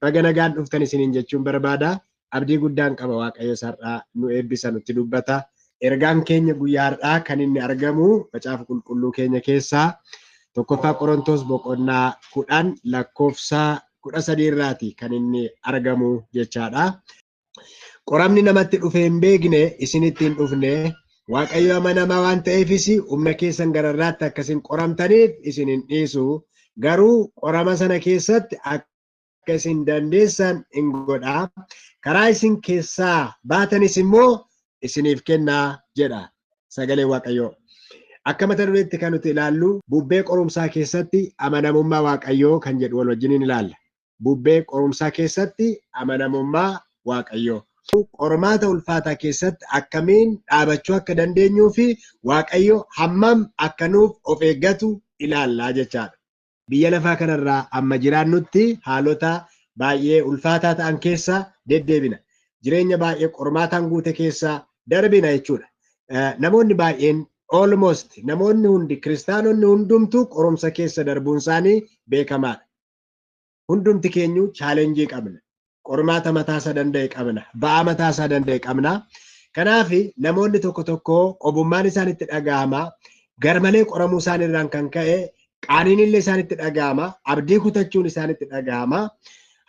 Baga nagaan dhuftan isiniin jechuun barbaada. Abdii guddaan qaba Waaqayyo har'aa nu eebbisa nutti dubbata. Ergaan keenya guyyaa har'aa kan inni argamu macaafa qulqulluu keenya keessaa tokkoffaa Qorontos boqonnaa 10 lakkoofsa 13 irraati kan inni argamu jechaadha. Qoramni namatti dhufe hin beekne isinitti hin dhufne Waaqayyo amanamaa waan ta'eefis humna keessan gararraatti akkasin qoramtaniif isin hin dhiisu. Garuu qorama sana keessatti akka isin dandeessan hin godha. Karaa isin keessaa baatanis immoo isiniif kennaa jedha sagalee Waaqayyoo. Akka mata dureetti kan nuti ilaallu bubbee qorumsaa keessatti amanamummaa Waaqayyoo kan jedhu wal wajjiniin ilaalla. Bubbee qorumsaa keessatti amanamummaa Waaqayyoo. Qormaata ulfaataa keessatti akkamiin dhaabachuu akka dandeenyuu fi Waaqayyo hammam akka nuuf of eeggatu ilaallaa jechaadha. Biyya lafaa kanarraa amma jiraannutti haalota baay'ee ulfaataa ta'an keessa deddeebina. Jireenya baay'ee qormaataan guute keessa darbina jechuudha. Namoonni baay'een almost namoonni hundi kiristaanonni hundumtuu qorumsa keessa darbuun isaanii beekamaadha. Hundumti keenyu chaalenjii qabna. Qormaata mataasaa danda'e qabna. Ba'aa mataasaa danda'e qabna. Kanaaf namoonni tokko tokko qobummaan isaanitti dhaga'ama. Garmalee qoramuu isaaniirraan kan ka'e qaaniin illee isaanitti dhaga'ama. Abdii kutachuun isaanitti dhaga'ama.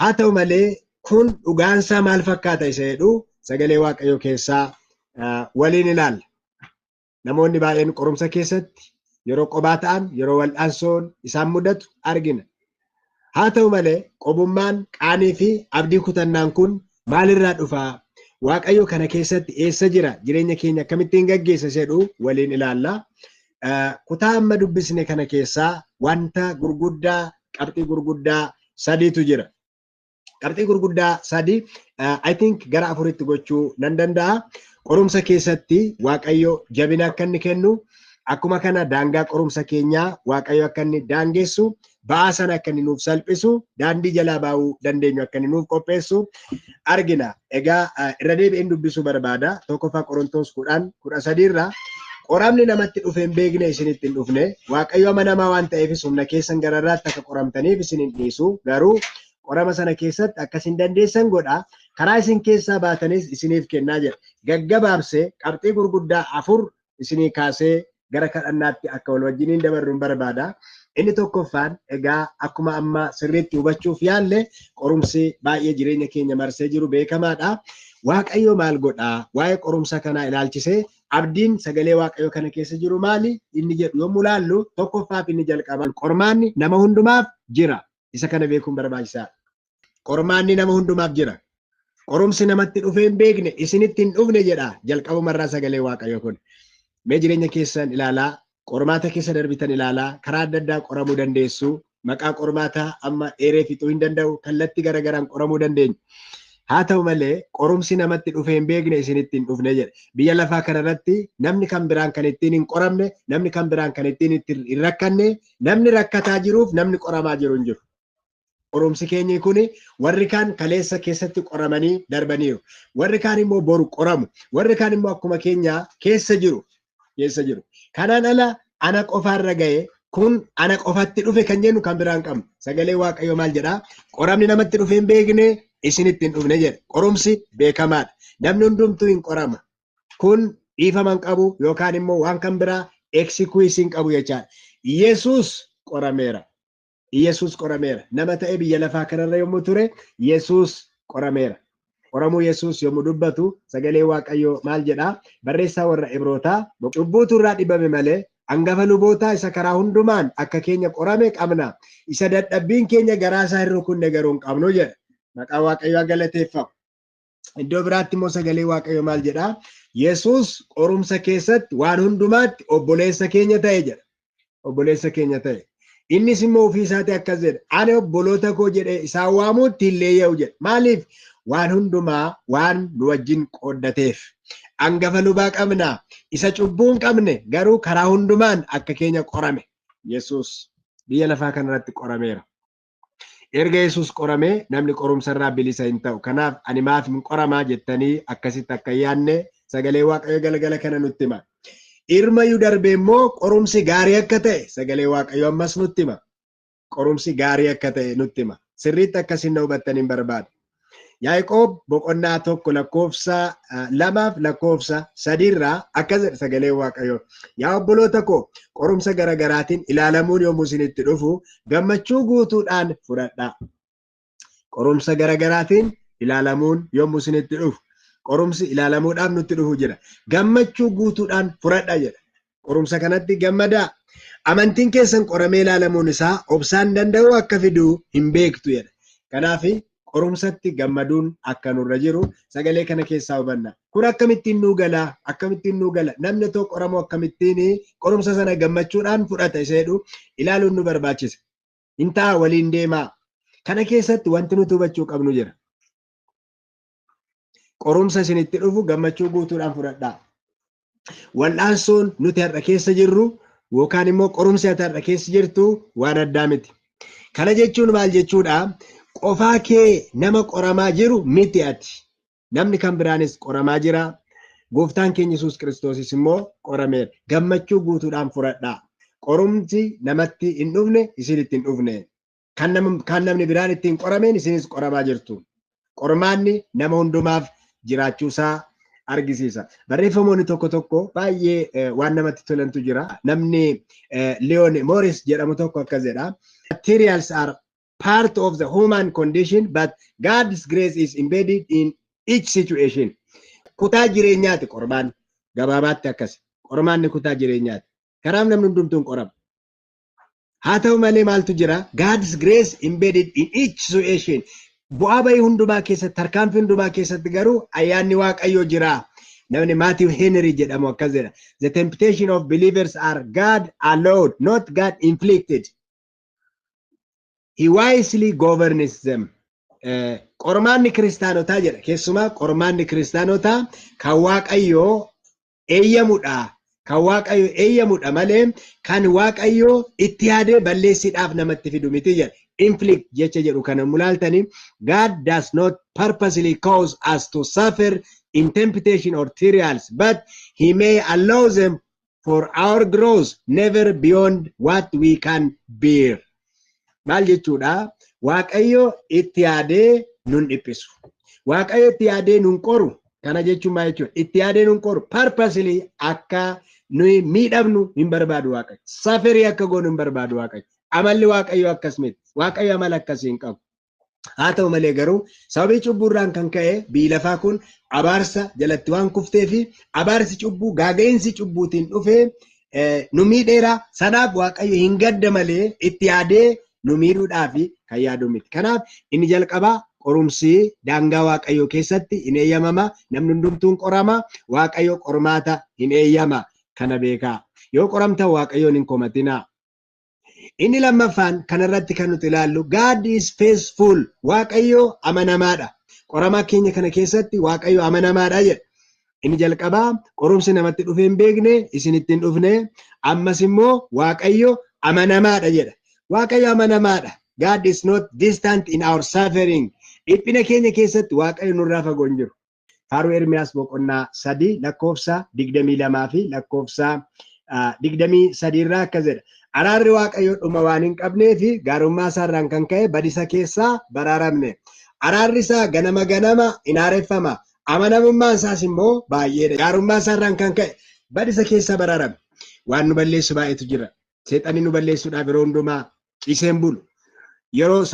Haa ta'u malee kun dhugaansaa maal fakkaata isa jedhu sagalee Waaqayyoo keessaa waliin ilaalla. Namoonni baay'een qorumsa keessatti yeroo qobaa ta'an yeroo wal'aansoon isaan mudatu argina. Haa ta'u malee qobummaan qaanii fi abdii kutannaan kun maalirraa dhufaa? Waaqayyo kana keessatti eessa jira? Jireenya keenya akkamittiin gaggeessa jedhu waliin ilaalla. Kutaa amma dubbisne kana keessaa wanta gurguddaa qabxii gurguddaa sadiitu jira. Qabxii gurguddaa sadi I think gara afuritti gochuu nan danda'a. Qorumsa keessatti Waaqayyo jabina akka inni kennu, akkuma kana daangaa qorumsa keenyaa Waaqayyo akka inni daangessu, ba'aa sana akka inni nuuf salphisu, daandii jalaa ba'uu dandeenyu akka inni nuuf qopheessu argina. Egaa irra deebi'een dubbisuu barbaada. Tokkoffaa Qorontos 10:13 irraa qoramni namatti dhufe hin beekne isinitti hin dhufne. Waaqayyo amanamaa waan ta'eefis humna keessan gararraatti akka qoramtaniif isin hin dhiisu. Garuu qorama sana keessatti akka isin dandeessan godha. Karaa isin keessaa baatanis isiniif kennaa jedha. Gaggabaabsee qabxii gurguddaa afur isinii kaasee gara kadhannaatti akka wal wajjiniin dabarruun barbaada. Inni tokkoffaan egaa akkuma amma sirriitti hubachuuf yaalle qorumsi baay'ee jireenya keenya marsee jiru beekamaadha. Waaqayyo maal godhaa? Waa'ee qorumsa kanaa ilaalchisee abdiin sagalee Waaqayyoo kana keessa jiru maali? Inni jedhu yommuu ilaallu tokkoffaaf inni jalqaba. Qormaanni nama hundumaaf jira. Isa kana beekuun barbaachisaadha. Qormaanni nama hundumaaf jira. Qorumsi namatti dhufee hin beekne isinitti hin dhufne jedha jalqabumarraa sagalee Waaqayyoo kun. Mee jireenya keessan ilaalaa, qormaata keessa darbitan ilaalaa, karaa adda addaa qoramuu dandeessu. Maqaa qormaataa amma dheeree fixuu hin danda'u, kallattii garaagaraan qoramuu dandeenya. Haa ta'u malee qorumsi namatti dhufee hin beekne isinitti hin dhufne jedha. Biyya lafaa kanarratti namni kan biraan kan ittiin hin qoramne, namni kan biraan kan ittiin hin rakkanne, namni rakkataa jiruuf namni qoramaa jiru hin jiru. Qorumsi keenya kun warri kaan kaleessa keessatti qoramanii darbaniiru. Warri kaan immoo boru qoramu. Warri kaan immoo akkuma keenya keessa jiru. Keessa jiru. Kanaan ala ana qofaarra ga'e kun ana qofatti dhufe kan jennu kan biraan qabnu. Sagalee Waaqayyoo maal jedhaa? Qoramni namatti dhufe hin beekne isinitti hin dhufne jedha. Qorumsi beekamaadha. Namni hundumtuu hin qorama. Kun dhiifama hin qabu yookaan immoo waan kan biraa eksikuusii hin qabu jechaadha. Yesuus qorameera. Yesuus qorameera. Nama ta'e biyya lafaa kanarra yommuu ture Yesuus qorameera. Qoramuu Yesuus yommuu dubbatu sagalee Waaqayyoo maal jedhaa? Barreessaa warra Ibrootaa cubbuutu irraa dhibame malee hangafa lubootaa isa karaa hundumaan akka keenya qorame qabna. Isa dadhabbiin keenya garaa isaa hin rukunne garuu hin qabnu jedha. Maqaa Waaqayyoo galateeffamu. Iddoo biraatti immoo sagalee Waaqayyoo maal jedhaa? Yesuus qorumsa keessatti waan hundumaatti obboleessa keenya ta'e jedha. Obboleessa keenya ta'e. Innis immoo ofii isaatii akkas jedha. Ani obboloota koo jedhee isaan waamuutti hin leeyya'u jedha. Maaliif? Waan hundumaa waan nu wajjin qooddateef. Hangafa lubaa qabna. Isa cubbuu hin qabne garuu karaa hundumaan akka keenya qorame. Yesuus biyya lafaa kanarratti qorameera. Erga Yesuus qoramee namni qorumsa irraa bilisa hin ta'u. Kanaaf ani maaf hin qoramaa jettanii akkasitti akka hin yaadne sagalee Waaqayyoo galgala kana nutti hima. Irmayyuu darbee immoo qorumsi gaarii akka ta'e sagalee Waaqayyoo ammas nutti hima. Qorumsi gaarii akka ta'e nutti hima. Sirriitti akkasiin na hubattan hin barbaadu. Yaaqoob boqonnaa 1 lakkoofsa 2 lakkoofsa 3 irraa akkas jedha sagalee Waaqayyoo. Yaa obboloota koo, qorumsa garagaraatiin ilaalamuun yommuu isinitti dhufu gammachuu guutuudhaan fudhadhaa. Qorumsa garagaraatiin ilaalamuun yommuu isinitti dhufu, qorumsi ilaalamuudhaaf nutti dhufu jira. Gammachuu guutuudhaan fudhadhaa jedha. Qorumsa kanatti gammadaa. Amantiin keessan qoramee ilaalamuun isaa obsaan danda'uu akka fidu hin beektu jedha. Kanaaf qorumsatti gammaduun akka nurra jiru sagalee kana keessaa hubanna. Kun akkamittiin nuu gala? Akkamittiin nuu gala? Namni tokko qoramu akkamittiin qorumsa sana gammachuudhaan fudhata isa jedhu ilaaluun nu barbaachisa. Hin ta'a waliin deemaa. Kana keessatti wanti nuti hubachuu qabnu jira. Qorumsa isinitti dhufu gammachuu guutuudhaan fudhadhaa. Wal'aansoon nuti har'a keessa jirru yookaan immoo qorumsi ati har'a keessa jirtu waan addaa miti. Kana jechuun maal jechuudha? Qofaa kee nama qoramaa jiru miti ati. Namni kan biraanis qoramaa jira. Gooftaan keenya Yesuus Kiristoosis immoo qorameera. Gammachuu guutuudhaan fudhadhaa. Qorumsi namatti hin dhufne isinitti hin dhufne. Kan namni biraan ittiin qorameen isinis qoramaa jirtu. Qormaanni nama hundumaaf jiraachuusaa argisiisa. Barreeffamoonni tokko tokko baay'ee waan namatti tolantu jira. Namni Leon Morris jedhamu tokko akkas jedha. Materials are part of the human condition, but God's grace is embedded in each situation. Kutaa jireenyaati qormaan. Gabaabaatti akkas. Qormaanni kutaa jireenyaati. Kanaaf namni hundumtuu hin qoramu. Haa ta'u malee maaltu jira? God's grace embedded in each situation. Bu'aa bahii hundumaa keessatti, tarkaanfii hundumaa keessatti garuu ayyaanni Waaqayyoo jira. Namni Matthew Henry jedhamu akkas jedha. The temptation of believers are God allowed, not God inflicted. He wisely governs them. Qormaanni kiristaanotaa jedha. Keessumaa qormaanni kiristaanotaa kan Waaqayyoo eeyyamudha. Kan Waaqayyoo eeyyamudha malee kan Waaqayyoo itti yaadee balleessiidhaaf namatti fidu miti jedha. Inflict jecha jedhu kana mulaaltanii, God does not purposely cause us to suffer in temptation or trials, but he may allow them for our growth, never beyond what we can bear. Maal jechuudha? Waaqayyo itti yaadee nun dhiphisu. Waaqayyo itti yaadee nun qoru. Kana jechuun maal jechuudha? Itti yaadee nun qoru. Purposely akka nuyi miidhamnu hin barbaadu Waaqayyo. Suffer akka goonu hin barbaadu Waaqayyo. Amalli Waaqayyo akkas miti. Waaqayyo amala akkasii hin qabu. Haa ta'u malee garuu sababii cubbuurraan kan ka'e biyyi lafaa kun abaarsa jalatti waan kuftee fi abaarsi cubbuu gaaga'iinsi cubbuutiin dhufee nu miidheera. Sanaaf Waaqayyo hin gadda malee itti yaadee nu miidhuudhaaf kan yaadu miti. Kanaaf inni jalqabaa qorumsi daangaa Waaqayyoo keessatti hin eeyyamama. Namni hundumtuu hin qorama. Waaqayyo qormaata hin eeyyama. Kana beekaa. Yoo qoramtan Waaqayyoon hin komatinaa. Inni lammaffaan kanarratti kan nuti ilaallu, God is faithful. Waaqayyo amanamaadha. Qoramaa keenya kana keessatti Waaqayyo amanamaadha jedha. Inni jalqabaa qorumsi namatti dhufee hin beekne isinitti hin dhufne, ammas immoo Waaqayyo amanamaadha jedha. Waaqayyo amanamaadha. God is not distant in our suffering. Dhiphina keenya keessatti Waaqayyo nurraa fagoo hin jiru. Faaruu Ermiyaas boqonnaa 3 lakkoofsa 22 fi lakkoofsa 23 irraa akkas jedha. Araarri Waaqayyoo dhuma waan hin qabnee fi gaarummaa isaarraan kan ka'e badisa keessaa baraaramne. Araarri isaa ganama ganama hin haareffama. Amanamummaan isaas immoo baay'eedha. Gaarummaa isaarraan kan ka'e badisa keessaa baraaramne. Waan nu balleessu baay'eetu jira. Seexanni nu balleessuudhaaf yeroo hundumaa ciisee hin bulu. Yeroo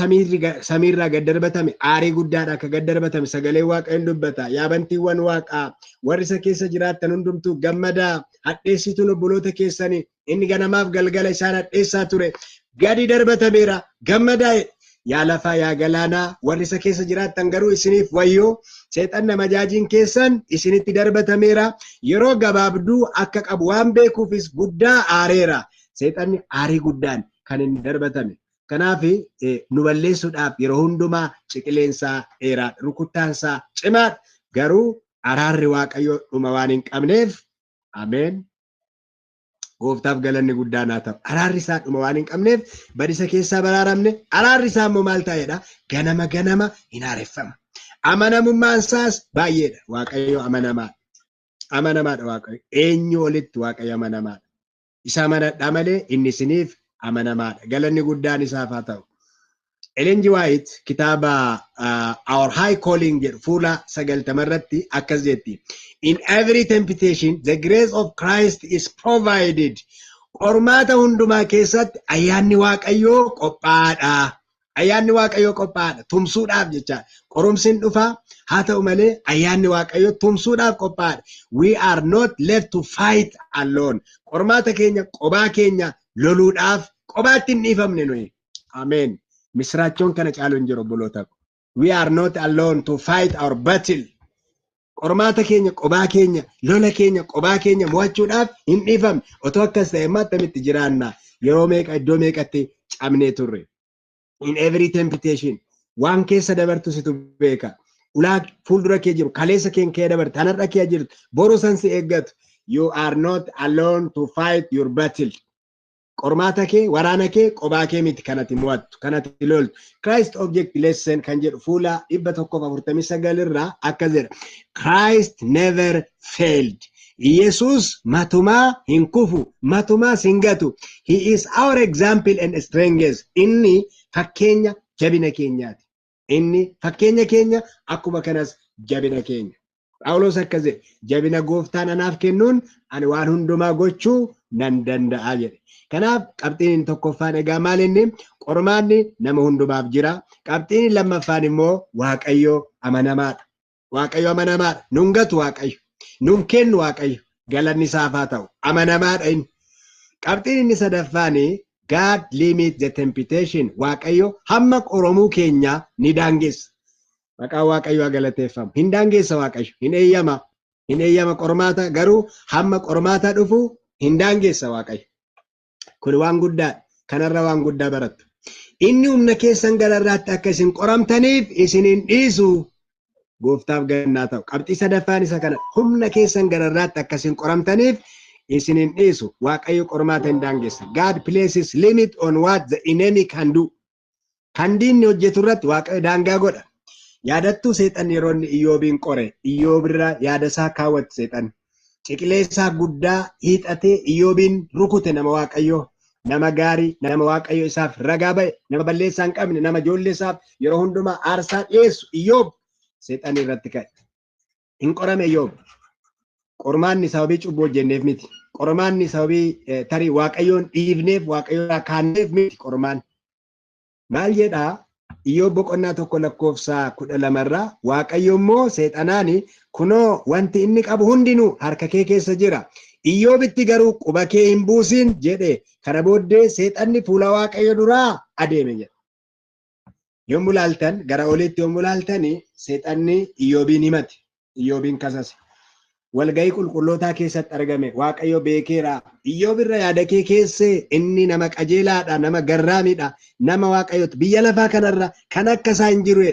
samiirraa gad darbatame aarii guddaadha akka gad darbatame sagalee Waaqayyoon dubbata. Yaa bantiiwwan Waaqaa warri isa keessa jiraattan hundumtuu gammadaa, hadheessituun obboloota keessanii inni ganamaaf galgala isaan hadheessaa ture gadi darbatameera gammadaa. Yaa lafaa yaa galaanaa warri isa keessa jiraattan garuu isiniif wayyoo, seexan nama jaajiin keessan isinitti darbatameera, yeroo gabaabduu akka qabu waan beekuufis guddaa aareera. Seexanni aarii guddaan kan inni darbatame. Kanaaf nu balleessuudhaaf yeroo hundumaa ciqileensaa dheeraadha, rukuttaansaa cimaadha. Garuu araarri Waaqayyoo dhuma waan hin qabneef, ameen. Gooftaaf galanni guddaan haa ta'u. Araarri isaa dhuma waan hin qabneef badisa keessaa baraaramne. Araarri isaa immoo maal ta'edha? Ganama ganama hin haareffama. Amanamummaan isaas baay'eedha. Waaqayyo amanamaadha. Amanamaadha Waaqayyo. Eenyu olitti Waaqayyo amanamaadha. Isa amanadhaa malee inni isiniif amanamaadha. Galanni guddaan isaaf haa ta'u. Ellen G. White kitaaba Our High Calling jedhu fuula 90 irratti akkas jetti. In every temptation, the grace of Christ is provided. Qormaata hundumaa keessatti ayyaanni Waaqayyoo qophaa'aadha. Ayyaanni Waaqayyoo qophaa'aadha. Tumsuudhaaf jecha. Qorumsi hin dhufa, haa ta'u malee ayyaanni Waaqayyoo tumsuudhaaf qophaa'aadha. We are not left to fight alone. Qormaata keenya qobaa keenya loluudhaaf qobaatti hin dhiifamne nuyi. Ameen. Misiraachoon kana caalu hin jiru, obboloota. We are not alone to fight our battle. Qormaata keenya qobaa keenya, lola keenya qobaa keenya mo'achuudhaaf hin dhiifamne. Otoo akkas ta'e immoo attamitti jiraanna? Yeroo meeqa iddoo meeqatti cabnee turre? In every temptation, waan keessa dabartu situ beeka. Ulaa fuuldura kee jiru, kaleessa kee kee dabarte, hanarra kee jirtu, boru san si eeggatu. You are not alone to fight your battle. Qormaata kee, waraana kee qobaa kee miti kanati mo'attu, kanati loltu. Christ Object Lesson kan jedhu fuula 149 irraa akkas jedha. Christ never failed. Yesus matumaa hin kufu, matumaas hin gatu. He is our example and strength. Inni fakkeenya jabina keenyaati. Inni fakkeenya keenya, akkuma kanas jabina keenya. Phaawulos akkas jedhe, "Jabina gooftaan anaaf kennuun ani waan hundumaa gochuu nan danda'a" jedhe. Kanaaf qabxiin tokkoffaan egaa maal inni? Qormaanni nama hundumaaf jira. Qabxiin lammaffaan immoo Waaqayyo amanamaadha. Waaqayyo amanamaadha. Nun gatu Waaqayyo. Nun kennu Waaqayyo. Galanni isaaf haa ta'u. Amanamaadha inni. Qabxiin inni sadaffaan, God limit the temptation. Waaqayyo hamma qoramuu keenya ni daangessa. Maqaan Waaqayyo haa galateeffamu. Hin daangessa Waaqayyo. Hin eeyyama. Hin eeyyama qormaata, garuu hamma qormaata dhufu hin daangessa Waaqayyo. Kun waan guddaadha. Kanarra waan guddaa barattu. Inni humna keessan gararraatti akka isin qoramtaniif isin hin dhiisu. Gooftaaf gannaa ta'u. Qabxii sadaffaan isa kana. Humna keessan gararraatti akka isin qoramtaniif isin hin dhiisu. Waaqayyo qormaata hin daangessa. God places limit on what the enemy can do. Kan diinni hojjetu irratti Waaqayyo daangaa godha. Yaadattuu, seexan yeroo inni Iyyoobiin qore, Iyyoobirra yaada isaa kaawwate seexan. Ciqilee isaa guddaa hiixatee Iyyoobiin rukute, nama Waaqayyoo. Nama gaarii, nama Waaqayyo isaaf ragaa ba'e, nama balleessaa hin qabne, nama ijoollee isaaf yeroo hundumaa aarsaa dhiyeessu Iyyoob seexan irratti ka'e. Hin qorame Iyyoob. Qormaanni sababii cubbuu hojjenneef miti. Qormaanni sababii tarii Waaqayyoon dhiifneef, Waaqayyoon kaanneef miti qormaan. Maal jedhaa? Iyyoob boqonnaa 1 lakkoofsa 12rraa, Waaqayyo immoo seexanaani, "Kunoo, wanti inni qabu hundinuu harka kee keessa jira. Iyyoobitti garuu quba kee hin buusin" jedhe. Kana booddee seexanni fuula Waaqayyo duraa adeeme jedha. Yommuu laaltan, gara oliitti yommuu laaltan, seexanni Iyyoobiin himate. Iyyoobiin kasase. Walgahii qulqullootaa keessatti argame. Waaqayyo beekeera. Iyyoobirra yaada kee keessee, inni nama qajeelaadha, nama garraamidha, nama Waaqayyooti. Biyya lafaa kanarra kan akka isaa hin jiru.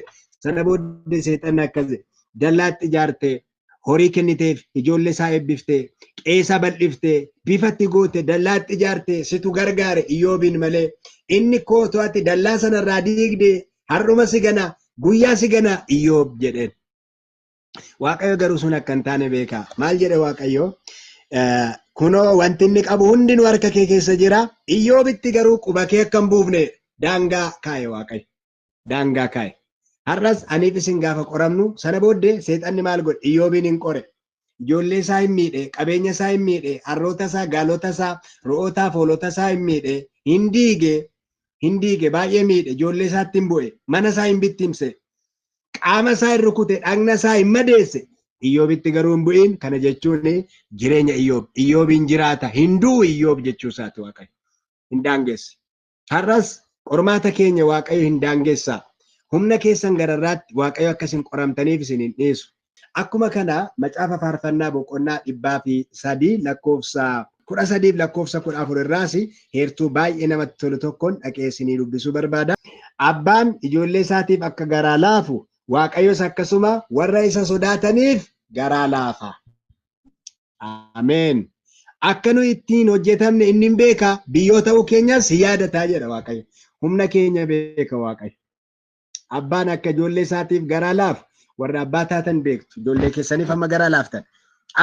Sana booddee seexanni akkas jedhe. Dallaatti ijaarte, horii kenniteef, ijoollee isaa eebbiftee, qeesa bal'iftee, bifatti goote, dallaatti ijaarte, situ gargaare Iyyoobiin malee. Inni kootu ati dallaa sanarraa diigde, har'uma si gana, guyyaa si gana Iyyoob jedheen. Waaqayyo garuu sun akka hin taane beeka. Maal jedhe Waaqayyo? "Kunoo, wanti inni qabu hundinuu harka kee keessa jira. Iyyoobitti garuu quba kee akka hin buufne" daangaa kaa'e Waaqayyo. Daangaa kaa'e. Har'as aniif isin gaafa qoramnu, sana booddee seexanni maal godhe? Iyyoobiin hin qore. Ijoollee isaa hin miidhe, qabeenya isaa hin miidhe, harroota isaa, gaalota isaa, re'ootaa fi hoolota isaa hin miidhe, hin diige, hin diige, baay'ee miidhe, ijoollee isaatti hin bu'e, mana isaa hin bittimse, qaama isaa hin rukute, dhagna isaa hin madeesse. Iyyoobitti garuu hin bu'in. Kana jechuun jireenya Iyyoob. Iyyoobiin jiraata, hin du'u Iyyoob jechuu isaati Waaqayyo. Hin daangesse. Har'as qormaata keenya Waaqayyo hin daangessa. Humna keessan gararraatti Waaqayyo akka isin qoramtaniif isin hin dhiisu. Akkuma kana macaafa faarfannaa boqonnaa 103 lakkoofsa 13 lakkoofsa 14 irraas heertuu baay'ee namatti tolu tokkoon dhaqee isinii dubbisuu barbaada. Abbaan ijoollee isaatiif akka garaa laafu, Waaqayyos akkasuma warra isa sodaataniif garaa laafa. Ameen. Akka nu ittiin hojjetamne inni hin beeka, biyyoo ta'uu keenyas hin yaadataa jedha Waaqayyo. Humna keenya beeka Waaqayyo. Abbaan akka ijoollee isaatiif garaa laafu, warra abbaa taatan beektu, ijoollee keessaniif amma garaa laaftan.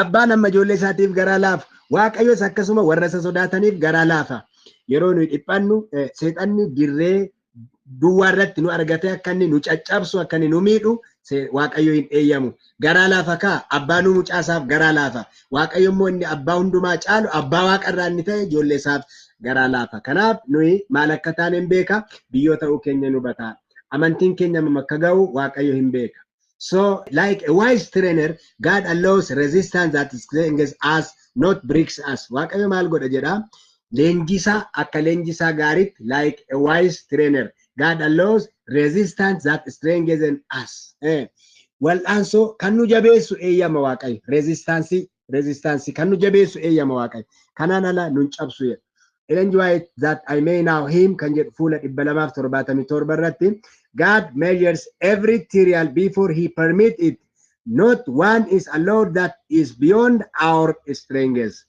Abbaan amma ijoollee isaatiif garaa laafu, Waaqayyos akkasuma warra isa sodaataniif garaa laafa. Yeroo nuyi dhiphannu, seexanni dirree Duwwaa irratti nu argatee akka inni nu caccabsu, akka inni nu miidhu Waaqayyo hin eeyyamu. Garaa laafa kaa abbaa nu mucaasaaf garaa laafa. Waaqayyo immoo inni abbaa hundumaa caalu, abbaa waaqarraa inni ta'e, ijoollee isaaf garaa laafa. Kanaaf nuyi maal akka taane hin beeka, biyyoo ta'uu keenya nu bataa. Amantiin keenya amma akka ga'u Waaqayyo hin beeka. So like a wise trainer, God allows resistance that strengthens us, not breaks us. Waaqayyo maal godha jedha? Leenjisaa, akka leenjisaa gaariitti, like a wise trainer, God allows resistance that strengthens us. Wal'aansoo kan nu jabeessu eeyyama Waaqayyo. Resistance kan nu jabeessu eeyyama Waaqayyo. Kanaan ala nun cabsu jedha. Ellen White, "That I May Know Him" kan jedhu fuula 277 irratti, "God measures every trial before he permit it. Not one is allowed that is beyond our strength."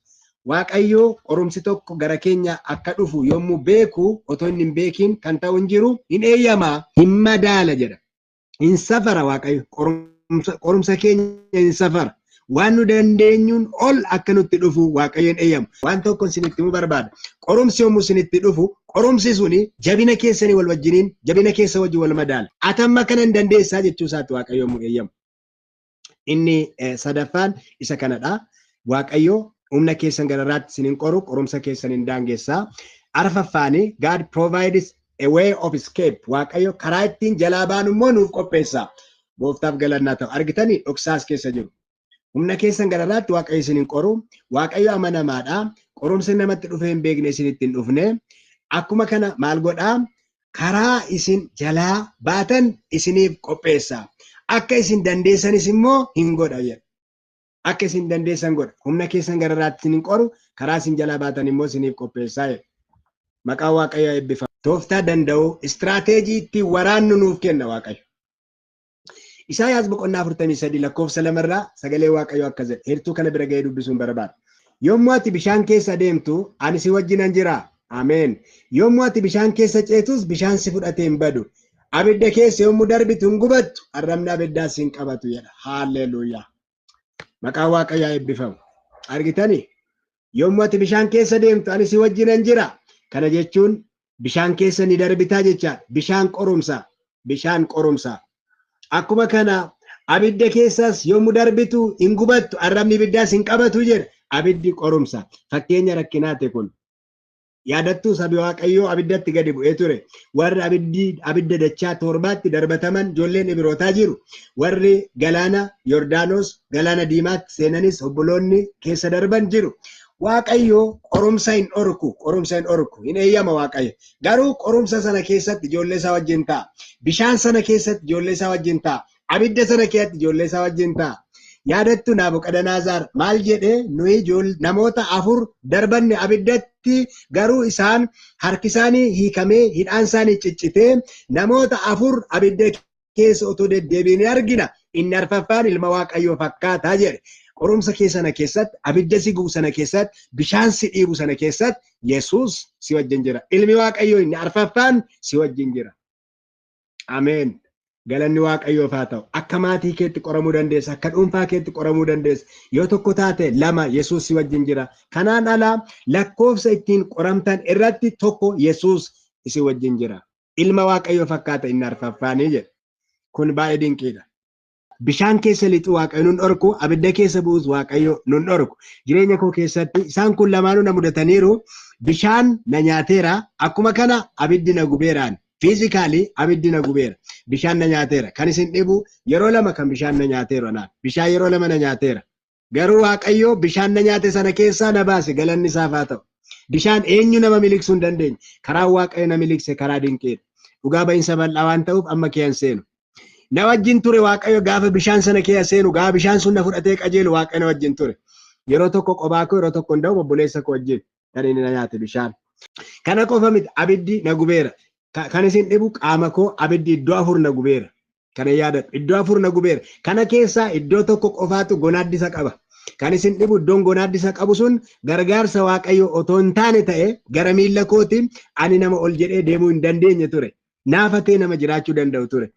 Waaqayyo qorumsi tokko gara keenya akka dhufu yommuu beeku, otoo inni hin beekin kan ta'u hin jiru, hin eeyyama, hin madaala jedha. Hin safara Waaqayyo, qorumsa keenya hin safara. Waan nu dandeenyuun ol akka nutti dhufu Waaqayyo hin eeyyamu. Waan tokko isinitti himuu barbaada. Qorumsi yommuu isinitti dhufu, qorumsi suni jabina keessanii wal wajjiniin, jabina keessa wajjin wal madaala. Atamma kana hin dandeessaa jechuu isaatti Waaqayyo yommuu eeyyamu. Inni sadaffaan isa kanadha. Waaqayyo humna keessan gararraatti isin hin qoru, qorumsa keessan hin daangessaa. Arfaffaani, God provides a way of escape. Waaqayyo karaa ittiin jalaa baanu immoo nuuf qopheessa. Gooftaaf galannaa ta'u. Argitanii, dhoksaas keessa jiru. Humna keessan gararraatti Waaqayyo isin hin qoru. Waaqayyo amanamaadha. Qorumsi namatti dhufee hin beekne isinitti hin dhufne. Akkuma kana maal godhaa? Karaa isin jalaa baatan isiniif qopheessa. Akka isin dandeessanis immoo hin godha jedha. Akka isin dandeessan godha. Humna keessan gararraatti isin hin qoru, karaa isin jalaa baatan immoo isiniif qopheessaa jedha. Maqaan Waaqayyoo eebbifama. Tooftaa danda'u, istiraateejii ittiin waraannu nuuf kenna Waaqayyo. Isaayaas boqonnaa 43 lakkoofsa 2rraa sagalee Waaqayyoo akkas jedha. Heertuu kana bira ga'ee dubbisuun barbaada. "Yommuu ati bishaan keessa deemtu, ani si wajjinan jira." Ameen. "Yommuu ati bishaan keessa ceetus, bishaan si fudhatee hin badu. Abidda keessa yommuu darbitu hin gubattu, arrabni abiddaas hin qabatu" jedha. Haalleluuyaa. Maqaan Waaqayyoo eebbifamu. Argitanii? Yommuu ati bishaan keessa deemtu, ani si wajjinan jira. Kana jechuun bishaan keessa ni darbitaa jechaadha. Bishaan qorumsa. Bishaan qorumsa. Akkuma kana abidda keessas yommuu darbitu hin gubattu, arrabni ibiddaas hin qabatu jedha. Abiddi qorumsa. Fakkeenya rakkinaati kun. Yaadattuu, sabi Waaqayyoo abiddatti gadi bu'ee ture. Warri abidda dachaa torbaatti darbataman ijoolleen Ibrootaa jiru. Warri galaana Yordaanos, galaana Diimaatti seenanis obboloonni keessa darban jiru. Waaqayyo qorumsa hin dhorku, qorumsa hin dhorku, hin eeyyama Waaqayyo. Garuu qorumsa sana keessatti ijoollee isaa wajjin ta'a. Bishaan sana keessatti ijoollee isaa wajjin ta'a. Abidda sana keessatti ijoollee isaa wajjin ta'a. Yaadattu, Naabuqadanaazaar maal jedhee? "Nuyi namoota afur darbanne abiddatti, garuu isaan harki isaanii hiikamee, hidhaan isaanii ciccitee, namoota afur abidda keessa otoo deddeebiin argina. Inni arfaffaan ilma Waaqayyoo fakkaataa" jedhe. Qorumsa kee sana keessatti, abidda si gubu sana keessatti, bishaan si dhiibu sana keessatti Yesuus si wajjin jira. Ilmi Waaqayyoo inni arfaffaan si wajjin jira. Ameen. Galanni Waaqayyoof haa ta'u. Akka maatii keetti qoramuu dandeessa. Akka dhuunfaa keetti qoramuu dandeessa. Yoo tokko taate lama, Yesuus si wajjin jira. Kanaan alaa lakkoofsa ittiin qoramtan irratti tokko, Yesuus isin wajjin jira. Ilma Waaqayyoo fakkaata inni arfaffaanii jedha. Kun baay'ee dinqiidha. Bishaan keessa lixuu Waaqayyo nun dhorku, abidda keessa bu'us Waaqayyo nun dhorku. Jireenya koo keessatti isaan kun lamaanuu na mudataniiru. Bishaan na nyaateera, akkuma kana abiddi na gubeeraan. Physically abiddi na gubeera. Bishaan na nyaateera. Kan isin dhibu, yeroo lama kan bishaan na nyaateera naan. Bishaan yeroo lama na nyaateera. Garuu Waaqayyo bishaan na nyaate sana keessaa na baase, galanni isaaf haa ta'u. Bishaan eenyu nama miliqsuu hin dandeenye. Karaan Waaqayyo na miliqse karaa dinqiidha. Dhugaa ba'iinsa bal'aa waan ta'uuf amma keeyyan seenu. Na wajjin ture Waaqayyo gaafa bishaan sana keessa seenu, gaafa bishaan sun na fudhatee qajeelu, Waaqayyo na wajjin ture. Yeroo tokko qophaa koo, yeroo tokko hin da'u obboleessa koo wajjin kan inni na nyaate bishaan. Kana qofa miti, abiddi na gubeera. Kan isin dhibu, qaama koo abiddi iddoo afur na gubeera. Kana yaadadhu, iddoo afur na gubeera. Kana keessaa iddoo tokko qofaatu gonaaddisa qaba. Kan isin dhibu, iddoon gonaaddisa qabu sun gargaarsa Waaqayyo otoo hin taane ta'e gara miilla kooti ani nama ol jedhee deemuu hin dandeenye ture. Naafatee nama jiraachuu danda'u ture.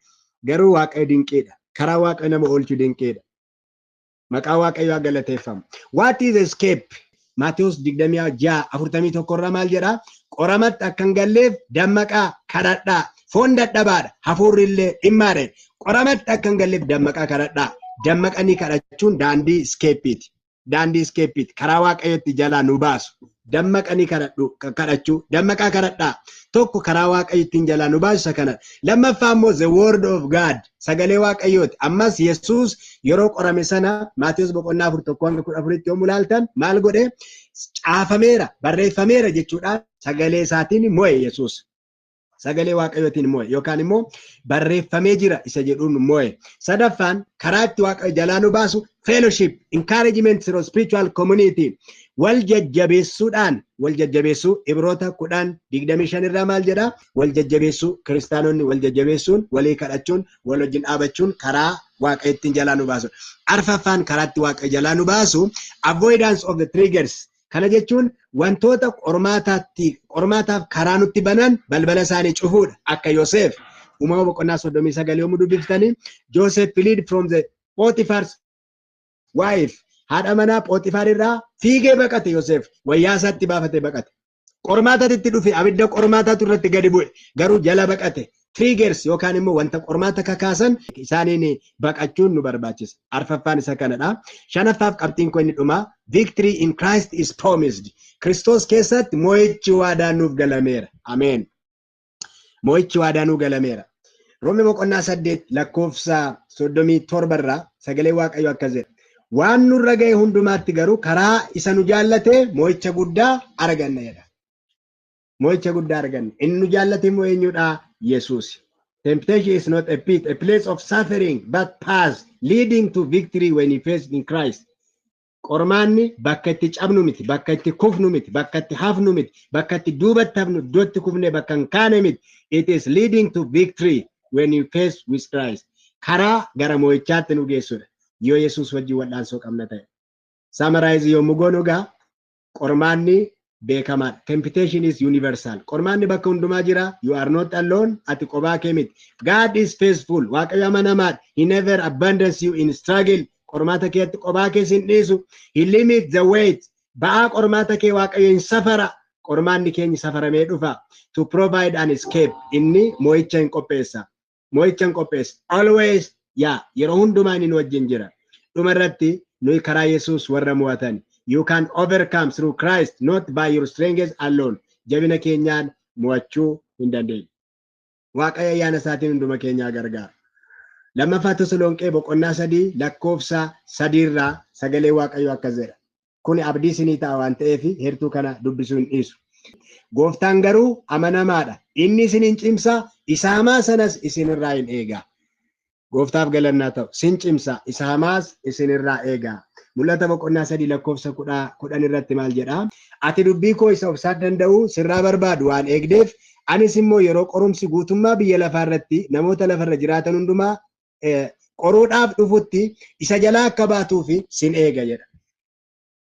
Garuu Waaqayyo dinqiidha. Karaa Waaqayyo nama oolchu dinqiidha. Maqaa Waaqayyoo galateeffamu. What is escape? Maatewos 26:41 irraa maal jedhaa? "Qoramatti akka hin galleef dammaqaa, kadhadhaa." Foon dadhabaadha, hafuurri illee dhimmaadha. Qoramatti akka hin galleef dammaqaa kadhadhaa. Dammaqanii kadhachuun daandii escape-iiti. Daandii escape-iiti. Karaa Waaqayyootti jalaa nu baasu. Dammaqanii kadhachuu. Dammaqaa kadhadhaa. Tokko karaa Waaqayyo ittiin jalaa nu baasu isa kanadha. Lammaffaa immoo the word of God. Sagalee Waaqayyooti. Ammas Yesuus yeroo qorame sana Maatiyus boqonnaa 4:1-14 yommuu ilaaltan maal godhe? Caafameera, barreeffameera jechuudhaan sagalee isaatiin mo'e Yesuus. Sagalee Waaqayyootiin mo'e yookaan immoo barreeffamee jira isa jedhuun mo'e. Sadaffaan karaa itti Waaqayyo jalaa nu baasu fellowship, encouragement through spiritual community. Wal jajjabeessuudhaan, wal jajjabeessuu Ibroota 10:25 irraa maal jedhaa? Wal jajjabeessuu, kiristaanonni wal jajjabeessuun, walii kadhachuun, wal wajjin dhaabachuun karaa Waaqayyo ittiin jalaa nu baasu. Arfaffaan karaa itti Waaqayyo jalaa nu baasu avoidance of the triggers. Kana jechuun wantoota qormaataaf karaa nutti banan balbala isaanii cufuudha. Akka Yoseef Uumama boqonnaa 39 yommuu dubbiftanii Joseph fled from the Potiphar's wife. Haadha manaa Phoxifaar irraa fiigee baqate Yoseef, wayyaa isaatti baafatee baqate. Qormaatatti itti dhufe, abidda qormaataatu irratti gadi bu'e, garuu jala baqate. Triggers yookaan immoo wanta qormaata kakaasan isaaniin baqachuun nu barbaachisa. Arfaffaan isa kanadha. Shanaffaaf qabxiin koo inni dhumaa victory in Christ is promised. Kiristoos keessatti mo'ichi waadaa nuuf galameera. Ameen. Mo'ichi waadaa nuuf galameera. Roome boqonnaa 8 lakkoofsa 37 irraa sagalee Waaqayyoo akkas jedha. Waan nurra ga'e hundumaatti garuu karaa isa nu jaallate mo'icha guddaa arganna jedha. Mo'icha guddaa arganna. Inni nu jaallate immoo eenyudha? Yesuus. Temptation is not a pit, a place of suffering, but path leading to victory when you face in Christ. Qormaanni bakka itti cabnu miti, bakka itti kufnu miti, bakka itti hafnu miti, bakka itti duubatti hafnu, iddootti kufne bakka hin kaane miti. It is leading to victory when you face with Christ. Karaa gara mo'ichaatti nu geessudha. Yoo Yesuus wajjin wal'aansoo qabna ta'e. Summarize yommuu goonu egaa qormaanni beekamaadha. Temptation is universal. Qormaanni bakka hundumaa jira. You are not alone. Ati qobaa kee miti. God is faithful. Waaqayyo amanamaadha. He never abandons you in struggle. Qormaata keetti qobaa kee sin dhiisu. He limits the weight. Ba'aa qormaata kee Waaqayyo hin safara. Qormaanni keenya safaramee dhufa. To provide an escape. Inni mo'icha hin qopheessa. Mo'icha hin qopheessa. Always, yaa, yeroo hundumaa inni nu wajjin jira. Dhuma irratti nuyi karaa Yesuus warra mo'atan. You can overcome through Christ, not by your strength alone. Jabina keenyaan mo'achuu hin dandeenyu. Waaqayyo ayyaana isaatiin hunduma keenyaa gargaara. Lammaffaa Tasalonqee boqonnaa 3 lakkoofsa 3 irraa sagalee Waaqayyoo akkas jedha. Kun abdii isinii ta'a waan ta'eef heertuu kana dubbisuu hin dhiisu. Gooftaan garuu amanamaadha. Inni isin hin cimsa, isa hamaa sanas isinirraa hin eega. Gooftaaf galannaa ta'u. Sin cimsa, isa hamaas isinirraa eega. Mul'ata boqonnaa 3 lakkoofsa 10 irratti maal jedhaa? Ati dubbii koo isa obsaa danda'u sirraa barbaadu waan eegdeef, anis immoo yeroo qorumsi guutummaa biyya lafaa irratti namoota lafarra jiraatan hundumaa qoruudhaaf dhufutti isa jalaa akka baatuuf sin eega jedha.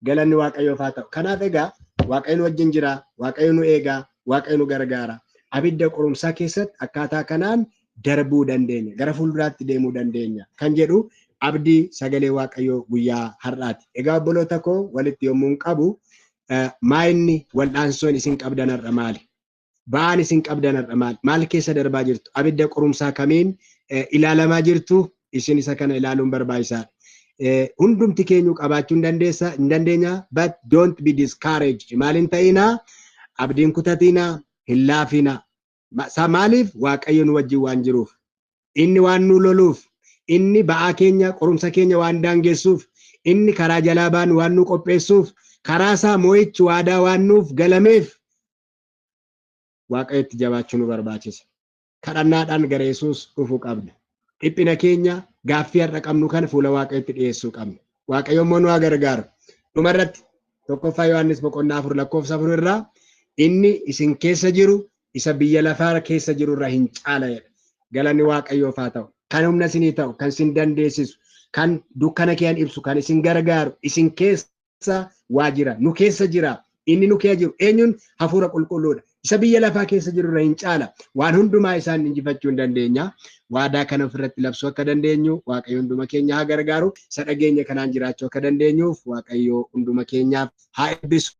Galanni Waaqayyoof haa ta'u. Kanaaf egaa Waaqayyo nu wajjin jira, Waaqayyo nu eega, Waaqayyo nu gargaara. Abidda qorumsaa keessatti akkaataa kanaan darbuu dandeenya, gara fuulduraatti deemuu dandeenya kan jedhu abdii sagalee Waaqayyoo guyyaa har'aati. Egaa obboloota koo, walitti yommuu hin qabu, maayinni wal'aansoon isin qabdan har'a maali? Ba'aan isin qabdan har'a maali? Maal keessa darbaa jirtu? Abidda qorumsaa kamiin ilaalamaa jirtu? Isin isa kana ilaaluun barbaachisaadha. Hundumti keenyu qabaachuu hin dandeessa, hin dandeenya, but don't be discouraged. Maal hin ta'inaa? Abdiin kutatinaa, hin laafinaa. Maaliif? Waaqayyo nu wajjin waan jiruuf. Inni waan nu loluuf, inni ba'aa keenya, qorumsa keenya waan daangessuuf, inni karaa jalaa baanu waan nu qopheessuuf, karaa isaa mo'ichi waadaa waan nuuf galameef Waaqayyotti jabaachuu nu barbaachisa. Kadhannaadhaan gara Yesuus dhufuu qabna. Dhiphina keenya, gaaffii har'a qabnu kana fuula Waaqayyotti dhiyeessuu qabna. Waaqayyo immoo nu haa gargaaru. Dhumarratti 1ffaa Yohaannis boqonnaa 4 lakkoofsa 4 irraa inni isin keessa jiru isa biyya lafaa keessa jiru irraa hin caala jedha. Galanni Waaqayyoof haa ta'u. Kan humna isinii ta'u, kan isin dandeessisu, kan dukkana keen ibsu, kan isin gargaaru, isin keessa waa jira, nu keessa jira. Inni nu keessa jiru eenyuun? Hafuura Qulqulluudha. Isa biyya lafaa keessa jiru irra hin caala. Waan hundumaa isaan injifachuu hin dandeenya. Waadaa kana ofirratti labsuu akka dandeenyu Waaqayyo hunduma keenya haa gargaaru. Isa dhageenya kanaan jiraachuu akka dandeenyuuf Waaqayyo hunduma keenyaaf haa eebbisu.